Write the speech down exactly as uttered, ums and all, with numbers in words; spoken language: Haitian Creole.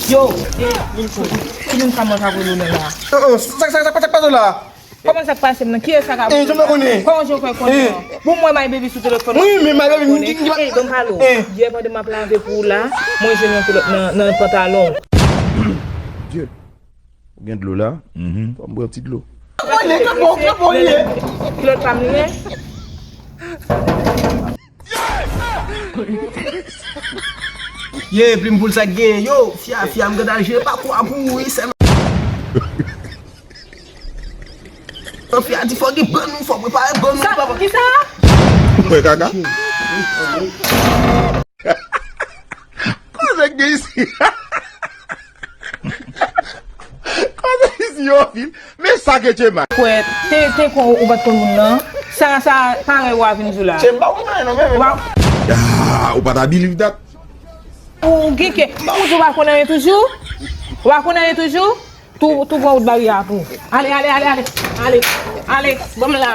Yo, eh, ki moun sa mwen ka voye nan la? Sa, sa, sa, sa, sa pase la? Kòman sa k pase m nan? Kiyès sa k ap... Eh, jan mwen konnen. Kòman jan w fè konnen? Eh. Bon, mwen, My Baby sou telefòn. Wi, men My Baby, m, m, m, eh, ban m pale w. Eh. Yè pandan m ap lave pou ou la, mwen jwenn yon kilòt nan, nan pantalon w. Dye. Ou gen dlo la? Mhm. Fò m bwè yon ti dlo. Kilòt pa m li ye? Ye, plim poul sa k genyen. Yo, fia, fia, m gad al jere pa kwa pou ou, wi, sèm. Fia di fò gen bann ou, fò prepare bann ou, papa. Kisa? Mwen kaka. Koze k gen isi? Koze isi yo fil. Men sa ke Chema. Kwè, te, te kon ou pa t konn moun nan. Sa, sa, parèy w a vin di w la. Chema, ou pa non, men, men. Wa- Ah, ou pa ta believe that. Ou gen ke, ou di w pa konn anyen toujou? Ou pa konn anyen toujou? Tou, tou pran wout baryè a pou. Ale, ale, ale, ale. Ale, ale, ban m la.